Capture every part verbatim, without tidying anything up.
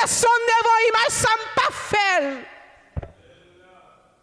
desann devan imaj sa, m p ap fè l.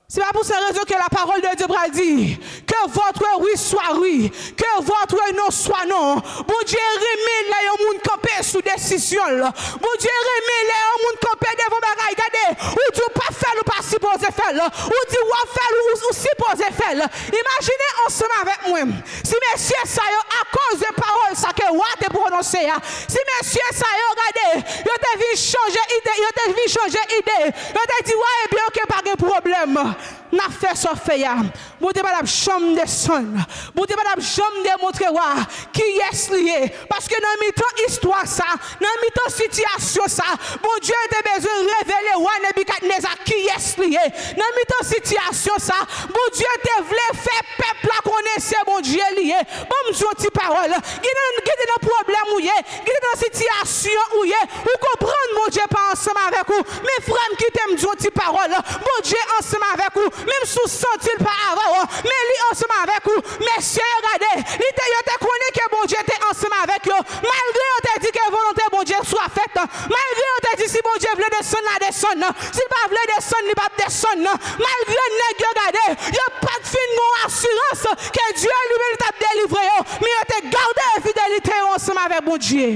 Se pa pou sa rezon ke la parole de Dieu pral di, que votre oui soit oui, que votre non soit non. Bondye renmen lè yon moun kanpe sou desizyon l. Bondye renmen lè yon moun kanpe devan bagay. Gade, ou di w p ap fè l, ou pa sipoze fè l. Ou di w ap fè l, ou, ou sipoze fè l. Imajine ansanm avèk mwen. Si mesye sa yo, akoz de pawòl sa ke wa te pwononse a, si mesye sa yo, gade, yo te vin chanje ide, yo te vin chanje ide, yo te di, wa, ebyen, oke, pa gen pwoblèm. N ap fè sa w fè a. Bondye pa t ap janm desann. Bondye pa t ap janm demontre wa kiyès li ye. Paske nan mitan istwa sa, nan mitan sitiyasyon sa, Bondye te bezwen revele wa Nebikadneza kiyès li ye. Nan mitan sitiyasyon sa, Bondye te vle fè pèp la konnen se Bondye li ye. Ban m di yon ti pawòl. Gen nan, gen nan pwoblèm ou ye, gen nan sitiyasyon ou ye, ou konprann Bondye pa ansanm avèk ou. Men frè m, kite m di yon ti pawòl. Bondye ansanm avèk ou. Menm si w santi l pa avè w, men li ansanm avèk ou. Mesye yo, gade, li te, yo te konnen ke Bondye te ansanm avèk yo. Malgre yo te di ke volonte Bondye swa fèt, malgre yo te di si Bondye vle desann, l a desann, si l pa vle desann, li p ap desann, malgre nèg yo, gade, yo pa t fin gen asirans ke Dye li menm li t ap delivre yo, men yo te gade fidelite yo ansanm avèk Bondye.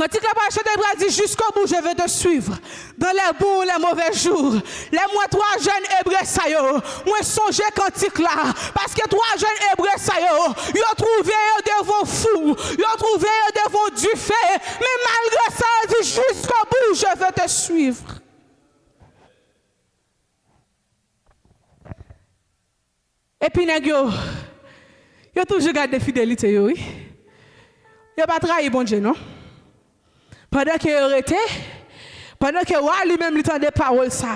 Kantik la pral chante, pral di, jusqu'au bout, je veux te suivre. Dans les bons, les mauvais jours. Lè m wè twa jèn Ebre sa yo, mwen sonje kantik la. Paske twa jèn Ebre sa yo, yo twouve yo devan fou. Yo twouve yo devan dife. Men malgre sa, yo di, jusqu'au bout, je veux te suivre. Epi nèg yo, yo toujou gade fidelite yo, wi. Yo pa trayi Bondye, non. Pandan ke yo rete, pandan ke wa li menm li tande pawòl sa,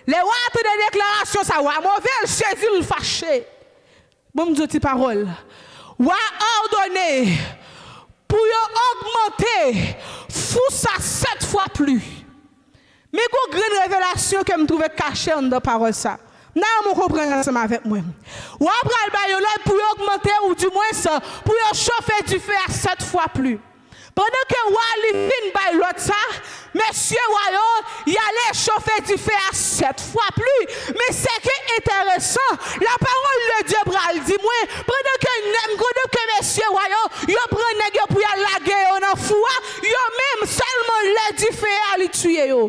lè wa tande deklarasyon sa, wa move, l sezi, l fache. Bon, m di yon ti pawòl. Wa òdone pou yo ogmante fou sa sèt fwa plis. Men gon grenn revelasyon ke m twouve kache anndan pawòl sa. M ta renmen w konprann ansanm avèk mwen. Wa pral bay yo lòd pou yo ogmante, oudimwens, pou yo chofe dife a sèt fwa plis. Pandan ke wa li fin bay lòd sa, mesye wa yo, y ale chofe dife a sèt fwa plis. Men sa ki enteresan, la parole de Dieu pral di mwen, pandan ke nèg, pandan ke mesye wa yo, yo pran nèg yo pou y al lage yo nan fou a, yo menm sèlman lè dife a li tiye yo.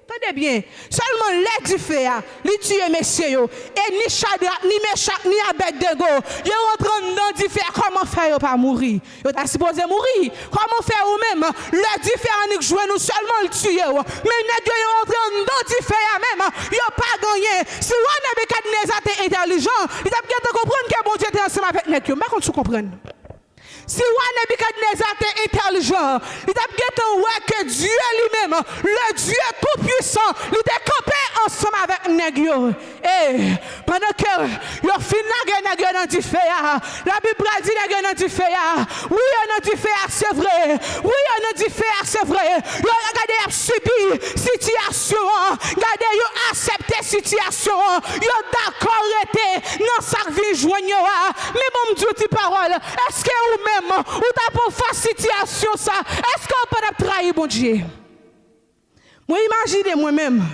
Tande byen, sèlman lè dife a, li tiye mesye yo. E ni Chadrak, ni Mechak, ni Abèdnego, yo rantre anndan dife a, kòman fè yo pa mouri? Yo ta sipoze mouri. Kòman fè ou menm, lè dife a annik jwenn ou sèlman l tiye w? Men nèg yo, yo rantre anndan dife a menm, yo pa genyen. Si wa Nebikadneza te entèlijan, li t ap gentan konprann ke Bondye te ansanm avèk nèg yo. M pa konn si w konprann. Si wa Nebikadneza te entèlijan, li t ap gentan wè ke Dye li menm, le Dieu Tout-Puissant, li te kanpe ansanm avèk nèg yo. E, pandan ke yo fin lage nèg yo nan dife a, Labib pral di nèg yo nan dife a. Wi, yo nan dife a, se vre. Wi, yo nan dife a, se vre. Yo, gade, y ap sibi sitiyasyon an. Gade, yo aksepte sitiyasyon an. Yo dakò rete nan sa k vin jwenn yo a. Men bon, m di w ti pawòl. Èske ou menm, ou ta pran fas sitiyasyon sa? Èske w pa t ap trayi Bondye? Mwen imajine mwen menm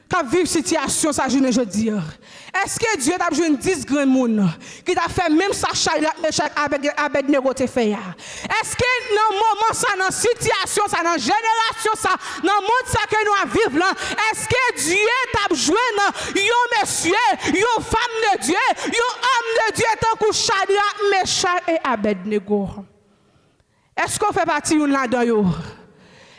k ap viv sitiyasyon sa jounen jodi a. Èske Dye t ap jwenn dis grenn moun ki t ap fè menm sa Chadrak, Mechak, Abèd-, Abèdnego te fè a? Èske nan moman sa, nan sitiyasyon sa, nan jenerasyon sa, nan mond sa ke nou ap viv lan, èske Dye t ap jwenn yon mesye, yon fanm de Dye, yon òm de Dye tankou Chadrak, Mechak e Abèdnego? Èske w fè pati youn ladan yo?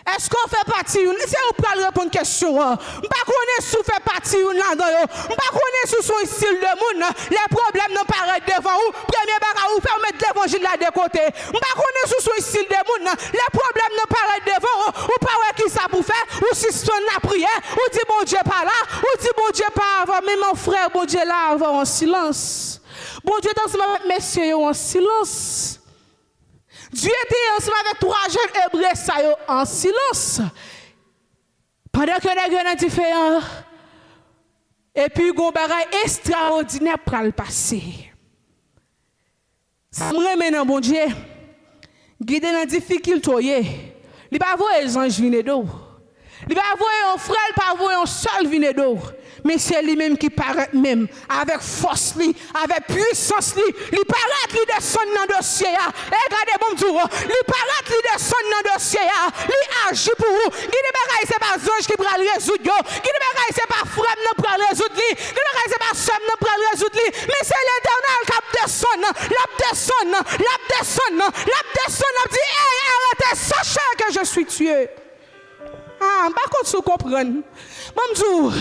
Èske w fè pati youn? Se ou k pral reponn kesyon an. M pa konnen si w fè pati youn ladan yo. M pa konnen si w se yon estil de moun, lè pwoblèm nan parèt devan ou, premye bagay ou fè, ou met levanjil la de kote. M pa konnen si w se yon estil de moun, lè pwoblèm nan parèt devan ou, ou pa wè kisa pou fè, ou sispann lapriyè, ou di Bondye pa la, ou di Bondye pa avè w, men mon frè, Bondye la avè w an silans. Bondye t ansanm avèk mesye yo an silans. Dye te ansanm avèk twa jèn Ebre sa yo an silans. Pandan ke nèg yo nan dife a, epi gon bagay estrawòdinè pral pase. Sa m renmen nan Bondye, gade nan difikilte w ye, li pa voye zanj vin ede w. Li pa voye yon frè, li pa voye yon sè l vin ede w. Men se li menm ki parèt menm, avèk fòs li, avèk pwisans li, li parèt, li desann nan dosye a. E gade, bon, m di w, li parèt, li desann nan dosye a, li aji pou ou. Gen de bagay, se pa zanj ki pral rezoud yo. Gen de bagay, se pa frè m nan pral rezoud li. Gen de bagay, se pa sè m nan pral rezoud li. Men se Letènèl k ap desann, l ap desann, l ap desann, l ap desann, l ap di, "Ey, arrêtez, sachez que je suis Dieu." Ah, m pa konn si w konprann. Ban m di w,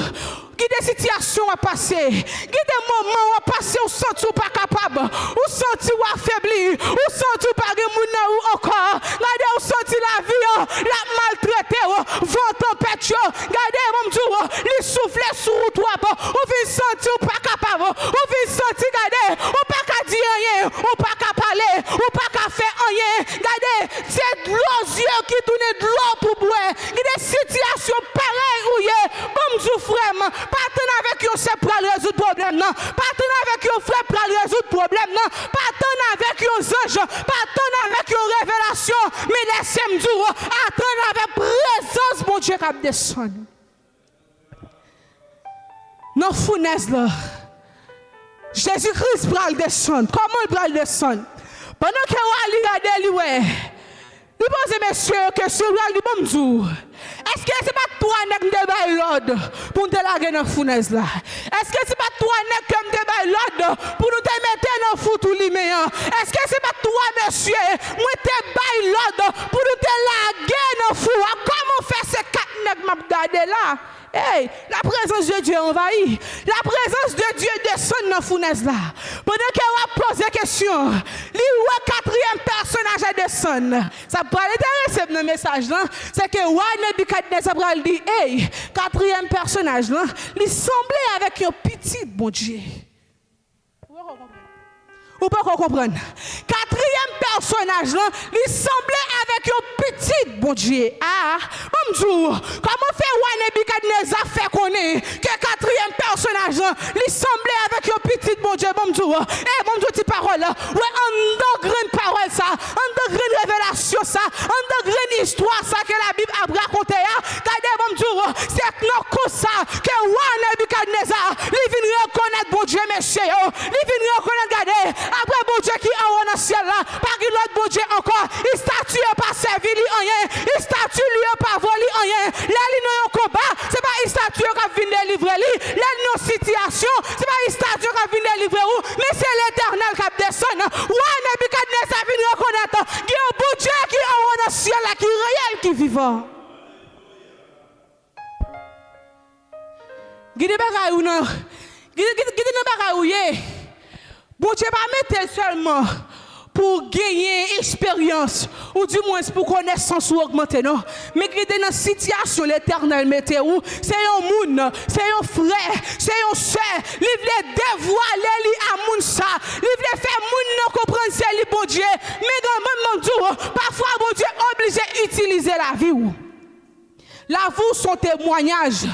gen de sitiyasyon w ap pase, gen de moman w ap pase, ou santi w pa kapab, ou santi w afebli, ou santi w pa gen moun nan ou ankò. Gade, ou santi lavi an, l ap maltrete w, van tanpèt yo. Gade, ban m di w, li soufle sou ou twòp, ou vin santi w pa kapab, ou vin santi, gade, ou pa ka di anyen, ou pa ka pale, ou pa ka fè anyen. Gade, se dlo zye ki tounen dlo pou bwè. Gen de sitiyasyon parèy ou ye. Ban m di w, frè m, pa tann avèk yon sè pral rezoud pwoblèm nan. Pa tann avèk yon frè pral rezoud pwoblèm nan. Pa tann avèk yon zanj. Pa tann avèk yon revelasyon. Men lèse m di w, atann avèk prezans Bondye k ap desann. Nan founèz la, Jezi Kris pral desann. Kòman l pral desann? Pandan ke wa li gade, li wè, li poze mesye yo kesyon, li pral di, "Ban m di w, èske se pa t twa nèg m te bay lòd pou n te lage nan founèz la? Èske se pa t twa nèg ke m te bay lòd pou nou te mete nan fou tou limen an? Èske se pa t twa mesye mwen te bay lòd pou nou te lage nan fou a? Kòman fè se kat nèg m ap gade la?" Hey, la présence de Dieu envahit. La présence de Dieu desann nan founèz la. Pandan ke w ap poze kesyon, li wè katriyèm pèsonaj la desann. Sa k pral enterese m nan mesaj lan, se ke wa Nebikadneza pral di, "Hey, katriyèm pèsonaj lan, li sanble avèk yon pitit Bondye." Ou poko konprann. Ou poko konprann. Katriyèm pèsonaj lan, li sanble avèk yon pitit Bondye. Ah, ban m di w, kòman fè wa Nebikadneza fè konnen ke katriyèm pèsonaj lan, li sanble avèk yon pitit Bondye? Ban m di w, eh, ban m di w ti pawòl la. Wè, anndan grenn pawòl sa, anndan grenn revelasyon sa, anndan grenn istwa sa ke Labib ap rakonte a, gade, ban m di w, se nan konsa ke wa Nebikadneza, li vin rekonèt Bondye, mesye yo. Li vin rekonèt, gade, apre Bondye ki anwo nan syèl la, pa gen lòt Bondye ankò. Estati yo pa sèvi li anyen. Estati li yo pa vo li anyen. Lè li nan yon konba, se pa estati yo k ap vin delivre li. Lè li nan yon sitiyasyon, se pa estati yo k ap vin delivre ou, men se Letènèl k ap desann. Wa Nebikadneza vin rekonèt, gen yon Bondye ki anwo nan syèl la, ki reyèl, ki vivan. Gen de bagay ou nan, gen, gen, gen de nan bagay ou ye. Bondye pa mete l sèlman pou w genyen esperyans, ou dimwens pou konesans ou ogmante, non. Men gen de nan sitiyasyon Letènèl mete ou, se yon moun, se yon frè, se yon sè, li vle devwale li a moun sa, li vle fè moun nan konprann se li Bondye. Men granmoun, ban m di w, pafwa Bondye oblije itilize lavi w. Lavi w se yon temwayaj.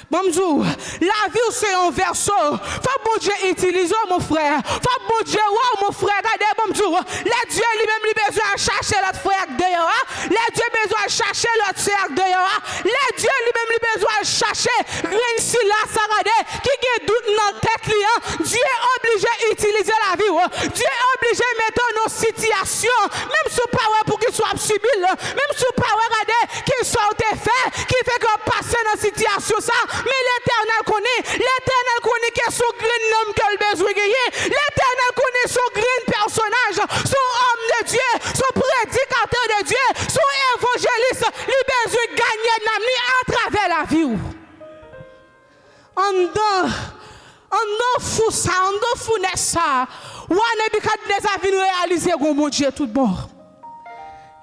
Ban m di w, lavi w se yon vèso. Fòk Bondye itilize w, mon frè. Fòk Bondye wè w, mon frè. Gade, ban m di w, lè Dye li menm li bezwen al chache lòt frè a k deyò a, lè Dye bezwen al chache lòt sè a k deyò a, lè Dye li menm li bezwen al chache grenn sila sa, gade, ki gen dout nan tèt li an, Dye oblije itilize lavi w. Dye oblije mete w nan yon sitiyasyon, menm si w pa wè poukisa w ap sibi l, menm si w pa wè, gade, kisa w te fè ki fè ke w ap pase nan sitiyasyon sa, men Letènèl konnen, Letènèl konnen ke se yon grenn nanm ke l bezwen genyen, Letènèl konnen se yon grenn pèsonaj, se yon òm de Dye, se yon predikatè de Dye, se yon evanjelis, li bezwen ganye nanm li atravè lavi w. Anndan, anndan fou sa, anndan founèz sa, wa Nebikadneza vin reyalize gon Bondye tout bon.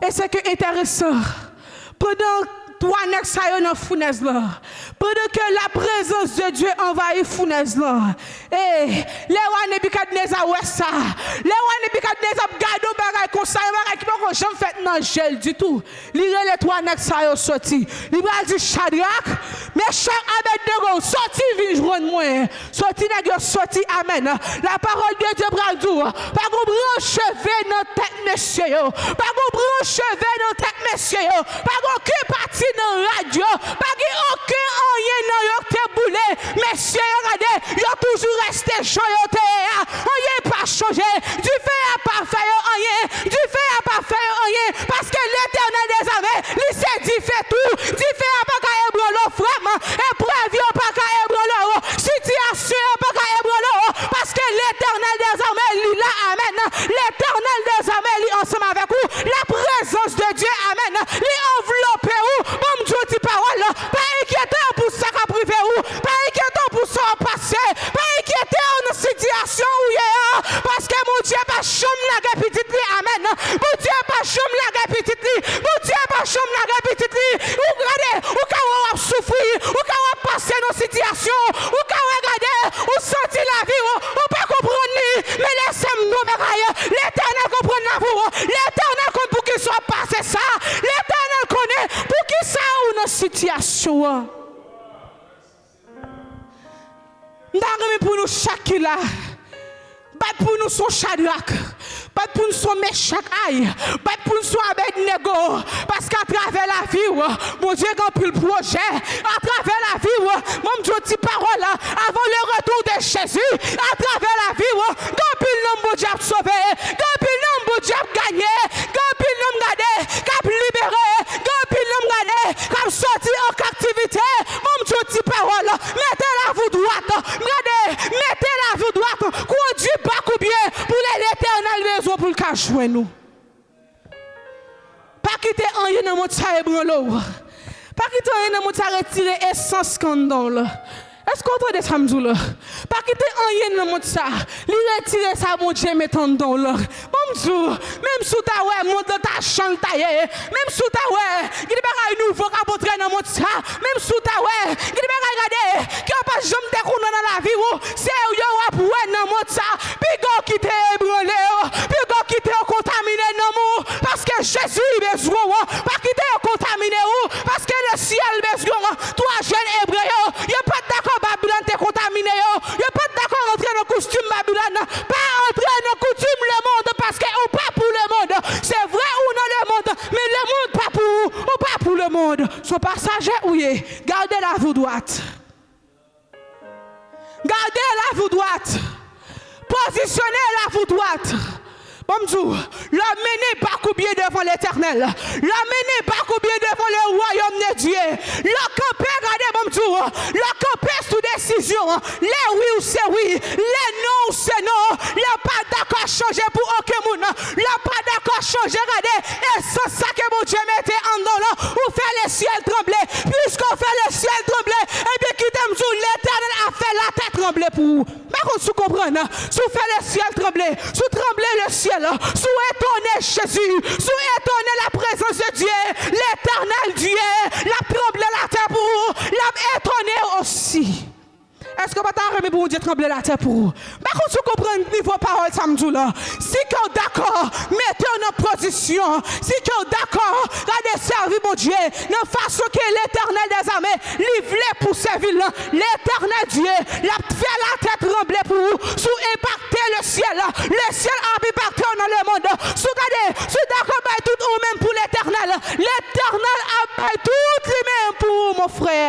E sa ki enteresan, pandan twa nèg sa yo nan founèz la, pandan Ke la prezans de Dye anvayi founèz lan. E lè wa Nebikadneza wè sa, lè wa Nebikadneza ap gade yon bagay konsa, yon bagay ki poko janm fèt nan je l ditou, li rele twa nèg sa yo soti. Li pral di, Chadrak, Mechak, Abèdnego, soti vin jwenn mwen. Soti nèg yo soti, amèn. La parole de Dieu pral di w, pa gon branch cheve nan tèt mesye yo. Pa gon branch cheve nan tèt mesye yo. Pa gen okenn pati nan rad yo. Pa gen okenn anyen nan yo ki te boule. Mesye yo, gade, yo toujou reste jan yo te ye a. Anyen pa chanje. Dife a pa fè yo anyen. Dife a pa fè yo anyen. Paske Letènèl dezame, li se dife tou. Dife a pa ka ebranle w, frè m. Eprèv yo pa ka ebranle w. Sitiyasyon yo pa ka ebranle w. Paske Letènèl dezame, li la. Amèn. Letènèl dezame, li ansanm avèk ou. La prezans de Dye, amèn, li anvlope ou. Ban m di w ti pawòl. Pa enkyete w pou sa k ap rive ou. Pa enkyete w pou sa w ap pase. Pa enkyete w nan sitiyasyon ou ye a. Paske Bondye pa janm lage pitit li. Amèn. Bondye pa janm lage pitit li. Bondye pa janm lage pitit li. Ou gade, ou ka wè w ap soufri. Ou ka wè w ap pase nan sitiyasyon. Ou ka wè, gade, ou santi lavi w, ou pa konprann li. Men lèse m di w bagay. Letènèl konprann lavi w. Letènèl konn poukisa w ap pase sa. Letènèl konnen poukisa ou nan sitiyasyon an. M ta renmen pou nou chak ki la, bat pou nou son Chadrak, bat pou nou son Mechak, ay, bat pou nou son Abèdnego, paske atravè lavi w, Bondye gen anpil pwojè, atravè lavi w, ban m di w ti pawòl, avant le retour de Jésus, atravè lavi w, gen anpil nanm Bondye ap sove, gen anpil nanm Bondye ap ganye, gen anpil nanm gade, k ap libere, gen anpil nanm gade, k ap soti an kaptivite, ban m di w ti pawòl, mete lavi w dwat, gade, mete lavi w dwat, kondui bak ou byen, pou lè Letènèl bezwen pou l ka jwenn ou. Pa kite anyen nan mond sa ebranle w. Pa kite anyen nan mond sa retire esans k anndan w la. Èske w tande sa m di w la? Pa kite anyen nan mond sa, li retire sa Bondye mete anndan w la. Ban m di w, menm si w ta wè mond lan ta jan l ta ye, menm si w ta wè gen de bagay nouvo k ap antre nan mond sa, menm si w ta wè gen de bagay, gade, ke w pa janm te konnen nan lavi w, se yo w ap wè nan mond sa. Piga w kite ebranle w, piga w kite yo kontamine nanm ou, paske Jezi bezwen w. Pa kite yo kontamine w, paske lesyèl bezwen w. Twa jèn Ebre yo, yo pa t dakò Babilòn te kontamine yo. Yo pa t dakò rantre nan koustim Babilòn. Pa antre nan koutim lemonn, paske ou pa pou lemonn. Se vre ou nan lemonn, men lemonn pa pou ou. Ou pa pou lemonn. Se yon pasaje ou ye. Gade lavi w dwat. Gade lavi w dwat. Pozisyone lavi w dwat. Ban m di w, lè w mennen bak ou byen devan Letènèl, lè w mennen bak ou byen devan le wayòm de Dye, lè w kanpe, gade, ban m di w, lè w kanpe sou desizyon, lè wi w se wi, lè non w se non, lè w pa dakò chanje pou okenn moun, lè w pa dakò chanje, gade, esans sa ke Bondye mete anndan w lan, ou fè lesyèl tranble. Piske w fè lesyèl tranble, ebyen, kite m di w, Letènèl ap fè latè tranble pou ou. M pa konn si w konprann. Si w fè lesyèl tranble, si w tranble lesyèl, si w etone Jezi, si w etone la prezans de Dye, Letènèl Dye, l ap tranble latè pou ou, l ap etone w osi. Èske w pa ta renmen pou Bondye tranble latè pou ou? M pa konn si w konprann nivo pawòl sa m di w la. Si ke w dakò, mete w nan pozisyon. Si ke w dakò, gade, sèvi Bondye nan fason ke Letènèl dèzame, li vle pou sèvi l lan. Letènèl Dye, l ap fè latè tranble pou ou. Si w enpakte lesyèl, lesyèl ap enpakte w nan lemonn. Si w gade, si w dakò bay tout ou menm pou Letènèl, Letènèl ap bay tout li menm pou ou, mon frè.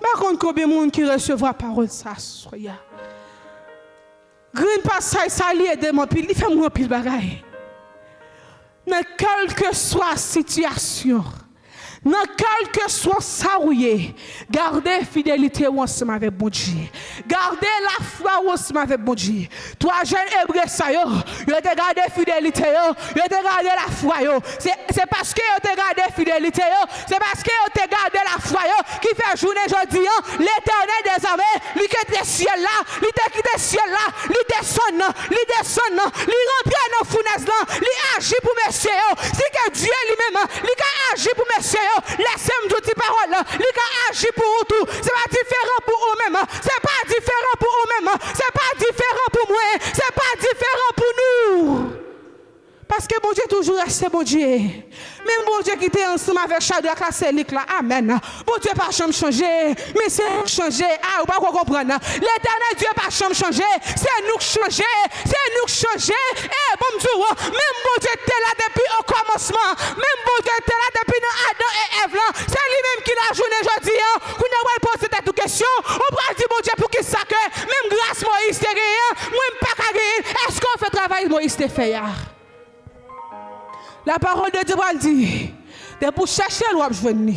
M pa konn konbyen moun ki resevwa pawòl sa aswè a. Grenn pasaj sa, li ede m anpil, li fè m wè anpil bagay. Nan kèlkeswa sitiyasyon, nan kèlkeswa sa ou ye, gade fidelite w ansanm avèk Bondye. Gade lafwa w ansanm avèk Bondye. Twa jèn Ebre sa yo, yo te gade fidelite yo, yo te gade lafwa yo. Se, se paske yo te gade fidelite yo, se paske yo te gade lafwa yo ki fè jounen jodi a, Letènèl dèzame, li kite syèl la, li te kite syèl la, li desann, li desann, li rantre nan founèz lan, li aji pou mesye yo. Si ke Dye li menm, li ka aji pou mesye Bondye yo, lèse m di w ti pawòl, li ka aji pou ou tou. Se pa diferan pou ou menm, se pa diferan pou ou menm, se pa diferan pou mwen, se pa diferan pou nou. Paske Bondye toujou rete Bondye. Menm Bondye ki te ansanm avèk Chadrak la, se li k la. Amèn. Bondye pa janm chanje, men se nou k chanje. A, ou pa ko konprann. Letènèl Dye pa janm chanje, se nou k chanje, se nou k chanje. E, bon, m di w, menm Bondye te la depi okòmansman, menm Bondye te la depi nan Adan e Èv lan, se li menm ki la jounen jodi a. Kounye a w pral poze tèt ou kesyon, ou pral di Bondye, poukisa ke menm gras Moyiz te genyen, mwen m pa ka genyen? Èske w fè travay Moyiz te fè a? Lapawòl de Dye pral di, depi w chèche l, w ap jwenn li.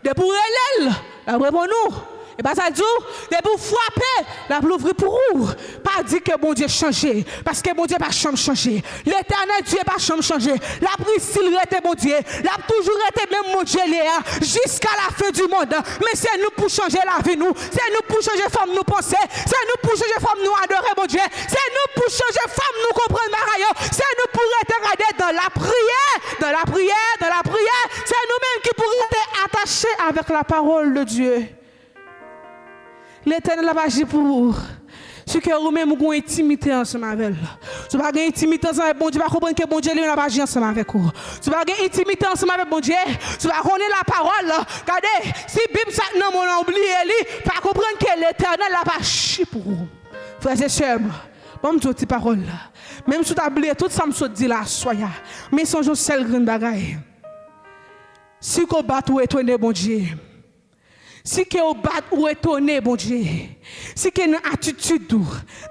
Depi w rele l, l ap reponn ou. E pa sa l di w, depi w frape, l ap louvri pou ou. Pa di ke Bondye chanje, paske Bondye pa janm chanje. Letènèl Dye pa janm chanje. L ap isi l rete Bondye. L ap toujou rete menm Bondye li ye a, jiska la fen di mond. Men se nou k pou chanje lavi nou. Se nou k pou chanje fòm nou panse. Se nou k pou chanje fòm nou adore Bondye. Se nou k pou chanje fòm nou konprann bagay yo. Se nou k pou rete gade dans la prière, dans la prière, dans la prière. Se nou menm ki pou rete atache avèk la parole de Dieu. Letènèl ap aji pou ou. Si ke ou menm ou gen yon entimite ansanm avè l. Si w pa gen entimite ansanm avèk Bondye, pa konprann ke Bondye li menm ap aji ansanm avèk ou. Si w pa gen entimite ansanm avèk Bondye, si w pa konnen lapawòl, gade, si Bib sa k nan men w lan ou bliye li, pa konprann ke Letènèl ap aji pou ou. Frè e sè m, ban m di w ti pawòl la. Menm si w ta bliye tout sa m sot di la aswè a, men sonje yon sèl grenn bagay. Si ke w bat ou etone Bondye. Si ke w bat ou etone Bondye. Si ke nan atitid ou,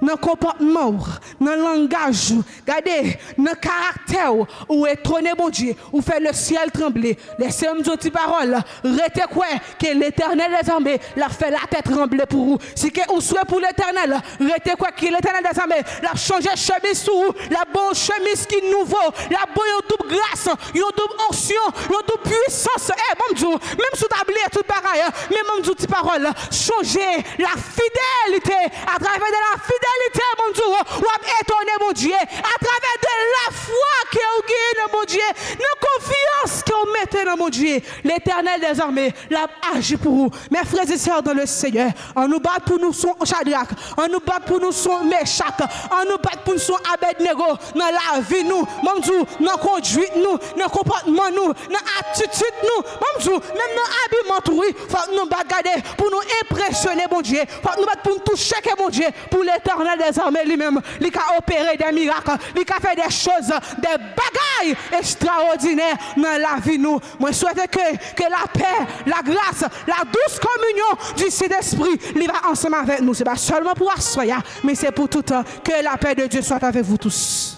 nan konpòtman w, nan langaj ou, gade, nan karaktè w, ou etone Bondye, ou fè le syèl tranble. Lèse m di w ti pawòl, rete kwè ke Letènèl dèzame, l ap fè latè tranble pou ou. Si ke ou swè pou Letènèl, rete kwè ke Letènèl dèzame, l ap chanje chemiz sou ou, l ap ba w yon chemiz ki nouvo, l ap ba w yon doub gras, yon doub onksyon, yon doub pwisans. E, ban m di w, menm si w ta bliye tout bagay, men ban m di w ti pawòl, sonje, la fidélité, atravè de la fidélité, ban m di w, w ap etone Bondye, atravè de lafwa ke w genyen nan Bondye, nan konfyans ke w mete nan Bondye, Letènèl dèzame, l ap aji pou ou. Mes frères et sœurs dans le Seigneur, ann nou bat pou nou se yon Chadrak, ann nou bat pou nou se yon Mechak, ann nou bat pou nou se yon Abèdnego nan lavi nou, ban m di w, nan konduit nou, nan konpòtman nou, nan atitid nou, ban m di w, menm nan abiman tou, wi, fòk nou bat, gade, pou nou enpresyone Bondye, fòk nou bat pou nou touche kè Bondye, pou Letènèl dèzame li menm, li ka opere de mirak, li ka fè de choz, de bagay ekstraòdinè nan lavi nou. Mwen swete ke, ke lapè, lagras, la dous kominyon di Sentespri, li va ansanm avèk nou. Se pa sèlman pou aswè a, men se pou toutan. Que la paix de Dieu soit avec vous tous.